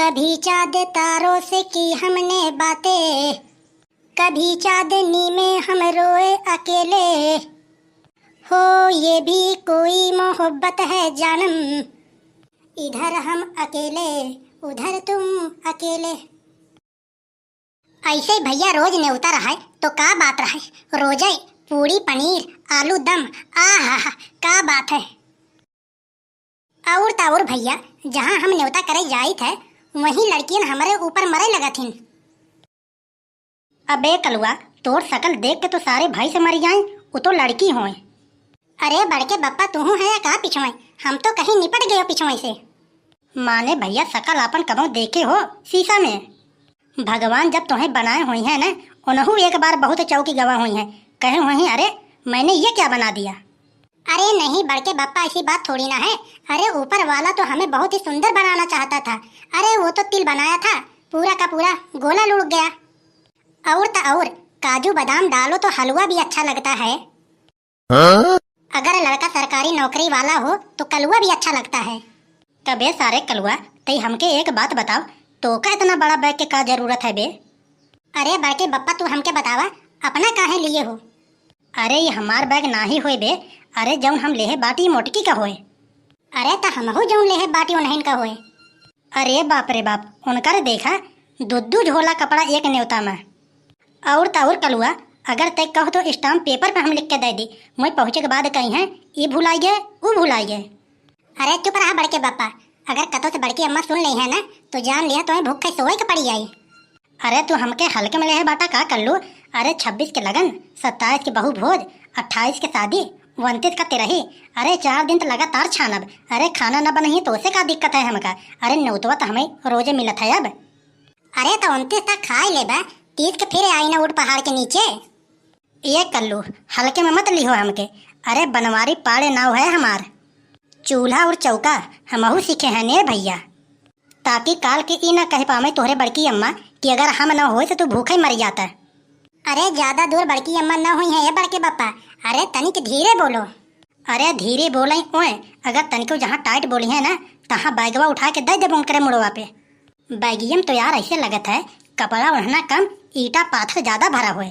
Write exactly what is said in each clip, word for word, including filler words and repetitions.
कभी चाँद तारों से की हमने बातें, कभी चाँदनी में हम रोए अकेले। हो ये भी कोई मोहब्बत है जानम, इधर हम अकेले, उधर तुम अकेले। ऐसे भैया रोज नेवता रहे तो का बात रहे, रोजे पूड़ी पनीर आलू दम, आहा, का बात है। और त और भैया, जहाँ हम नेवता करे जाइत है, वहीं लड़कियन हमरे ऊपर मरे लगत हिन। अबे कलुआ, तोर शकल देख के तो सारे भय से मरि जाएँ, उ तो लड़की होएँ। अरे बड़के बप्पा, तुहूँ है या का पिछुए? हम तो कहीं निपट गयो पिछुए से। माने भैया, शकल आपन कबहुँ देखे हो शीशा में? भगवान जब तोहें बनाए होइहैं न, उनहू एक बार बहुत चौंकि गवा होइहैं, कहे होइहैं, "अरे, मैंने ये क्या बना दिया?" अरे नहीं बड़के बप्पा, ऐसी बात थोड़ी ना है। अरे ऊपर वाला तो हमें बहुत ही सुंदर बनाना चाहता था। अरे वो तो तिल बनाया था, पूरा का पूरा गोला लुढ़क गया। और त और, काजू बादाम डालो तो हलवा भी अच्छा लगता है। हाँ? अगर लड़का सरकारी नौकरी वाला हो तो कलुआ भी अच्छा लगता है। तबे सारे कलुआ, तई हमके एक बात बताओ, तोका इतना बड़ा बैग के का जरूरत है बे? अरे बड़के बप्पा, तू हमके बतावा, अपना काहे लिए हो? अरे, ये हमार बैग नाही होए बे। अरे, जौन हम लेहे बाटी, मोटकी का होए। अरे, त हमहू जौन लेहे बाटी, उन्हन का होए। अरे बाप रे बाप, उनकर देखा, दू दू झोला कपड़ा एक नेवता में। और त और कलुआ, अगर तय कहो तो stamp paper पे हम लिख के दे दी, मैं पहुँचे के बाद कहिहैं, "ई भुलाइए, ऊ भुलाइए।" अरे चुप रहा बड़के बप्पा, अगर कतो से बड़की अम्मा सुन लेइहैं ना, तो जान लिया तोहें भूखे सोए के पड़ी जाई। अरे तू हमके हल्के में लेहे बाटा का कल्लू? अरे छब्बीस के लगन, सत्ताईस के बहू भोज, अट्ठाईस के शादी, उनतीस का तिरही। अरे चार दिन त लगातार छानब। अरे खाना न बनही तो उसे का दिक्कत है हमका? अरे नेवतवा त हमें रोजे मिलत है अब। अरे त उनतीस तक खाए लेबा, तीस के फिर आई ना उठ पहाड़ के नीचे। ए कल्लू, हल्के में मत लिहो हमके। अरे बनवारी पाड़े नाव है हमार। चूल्हा और चौका हमहू सीखे हैं ने भैया, ताकि काल के ई ना कह पावे तोहरे बड़की अम्मा कि अगर हम न होए तो तू भूखे मर जाता। अरे ज्यादा दूर बड़की अम्मा न हुई है ये बड़के बप्पा, अरे तनिक धीरे बोलो। अरे धीरे बोले ओए, अगर तनिको जहाँ tight बोली है ना, तहाँ बैगवा उठा के दे देबो उनकरे मुड़वा पे। बैगियम तो यार ऐसे लगत है, कपड़ा ओढ़ना कम, ईटा पाथर ज्यादा भरा होए।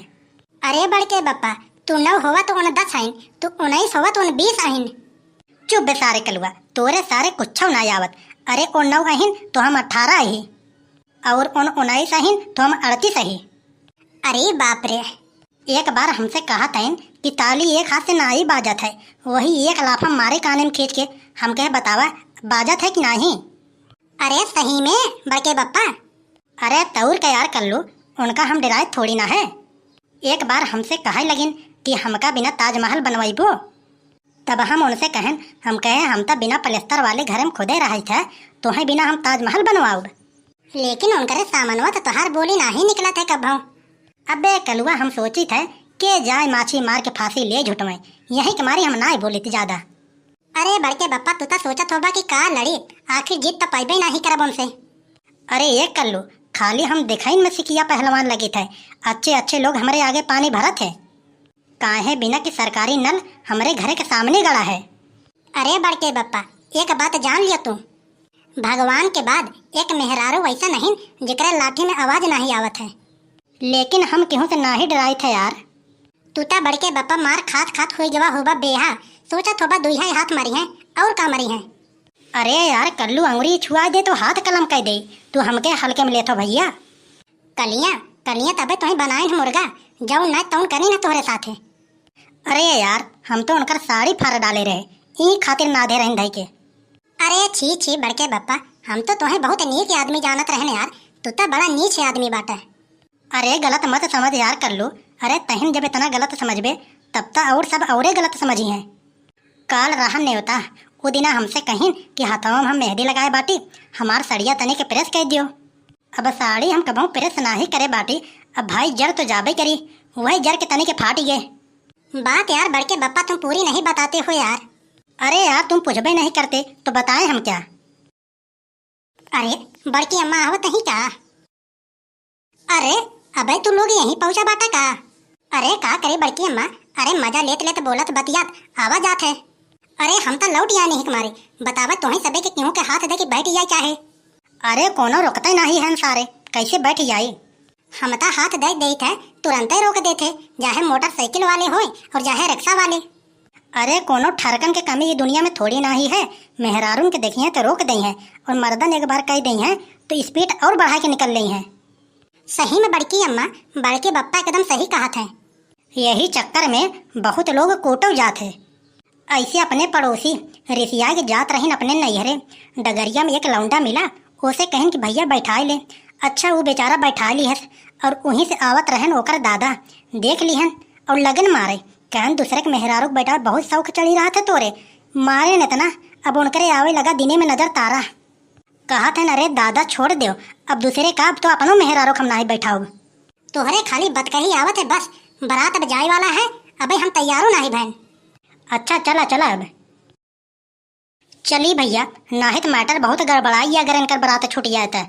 अरे बड़के बप्पा, तू नौ होवा तो उन दस आइन, तू उन्नीस होवा तो उन बीस आइन। चुप बे सारे कलुआ, तोरे सारे कुछो ना आवत। अरे ओ नौ आइन तो हम अठारह आही, और उन उन्नीस आइन तो हम अड़तीस आही। अरे बाप रे, एक बार हमसे कहा तैन कि ताली एक हाथ से नाई बाजत है, वही एक लाफा मारे काने में खींच के हम कहे, "बतावा, बाजत है कि नाही?" अरे सही में बड़के बप्पा? अरे तौर का यार कल्लू, उनका हम डराए थोड़ी ना है। एक बार हमसे कहे लगिन कि हमका बिना ताजमहल बनवाइबो, तब हम उनसे कहन, हम कहे, "हम त बिना पलस्तर वाले घर में खुदे रहत है, तोहे बिना हम ताजमहल बनवाउब?" लेकिन उनकरे सामनवा त तोहार बोली नाही निकलत है कभौ। अबे कलुआ, हम सोचित है, के जाए माछी मार के फांसी ले झुटवे, यही के मारी हम नाय बोलित ज्यादा। अरे बड़के बप्पा, तू त सोचत होबा कि का लड़ी, आखिर जीत त पइबे नाही करब उनसे। अरे ए कल्लू, खाली हम देखाइन में सिकिया पहलवान लगित है, अच्छे अच्छे लोग हमरे आगे पानी भरत है। काहे बिना कि सरकारी नल हमरे घरे के सामने गड़ा है। अरे बड़के बप्पा, एक बात जान लियो तू, भगवान के बाद एक मेहरारू वैसा नहीं जेकरे लाठी में आवाज नाही आवत है। लेकिन हम केहू से नाही डराइत है यार। तू ता बड़के बप्पा मार खात खात होई गवा होबा बेहा, सोचत होबा दुइहा हाथ मरी है और का मरी है। अरे यार कल्लू, अंगुरी छुआ दे तो हाथ कलम कह दे, तू हमके हल्के में लेत हो भैया। कलिया, कलिया तबे तोही बनाइन है मुर्गा, जौन ना तौन करी ना तोहरे साथे। अरे यार, हम तो उनकर साड़ी फाड़ डाले रहे, ई खातिर नाधे रहन धई के। अरे छी छी बड़के बप्पा, हम तो तोहे बहुत नीक आदमी जानत रहन यार, तू तो बड़ा नीच आदमी बाटे। अरे गलत मत समझ यार कल्लू, अरे तहिन जब इतना गलत समझबे, तब त और सब औरे गलत समझी हैं। काल रहा नेवता, उ दिना हमसे कहिन कि हथवा में हम मेहंदी लगाए बाटी, हमार सड़िया तनिक press कर दियो। अब साड़ी हम कबहूँ press नाही करे बाटी, अब भाई जर तो जाबे करी, वही जर के तनिक फाट गए। बात यार बड़के बप्पा तुम पूरी नहीं बताते हो यार। अरे यार तुम पूछबे नहीं करते तो बताए हम क्या? अरे बड़की अम्मा आवत ही का? अरे, अबे तू लोग यहीं पहुंचा बाटा का? अरे का करे बड़की अम्मा, अरे मजा लेत लेत बोलत बतियात आवा जात है। अरे हम त लौट आए नहीं हमारे, बतावा तोहे सबे के केहू के हाथ दे के बैठ जाए चाहे। अरे कोनो रोकते नाही है सारे, कैसे बैठ जाई? हम ता हाथ दे देत है, तुरंते रोक देत है, चाहे मोटरसाइकिल वाले होए और चाहे रिक्शा वाले। अरे कोनो ठरकन के कमी ये दुनिया में थोड़ी नाही है, मेहरारून के देखिए तो रोक दई है और मर्दन एक बार कह दई है तो स्पीड और बढ़ा के निकल लई है। सही में बड़की अम्मा, बड़के बप्पा एकदम सही कहत है। यही चक्कर में बहुत लोग कूटो जात है। ऐसे अपने पड़ोसी रिसिया के जात रहिन अपने नैहरे, डगरिया में एक लौंडा मिला, ओसे कहन कि भैया बैठाए ले। अच्छा वो बेचारा बैठा लिहस और वहीं से आवत रहन ओकर दादा, देख लिहन और लगन मारे, कहन दूसरे के मेहरारू के बैठाए बहुत शौक चढ़ी रहा था तोरे, मारे न इतना, अब उनकरे आवे लगा दिने में नजर तारा। कहत हन, "अरे दादा, छोड़ देव, अब दूसरे का, अब तो अपनो मेहरारू हम नाही बैठाउब।" तोहरे खाली बतकही आवत है बस, बारात अब जाए वाला है, अबे हम तैयारो नाही भैन। अच्छा, चला, चला अब। चली भैया, नाहित मैटर बहुत गड़बड़ाई अगर इनकर बारात छूट जाए त।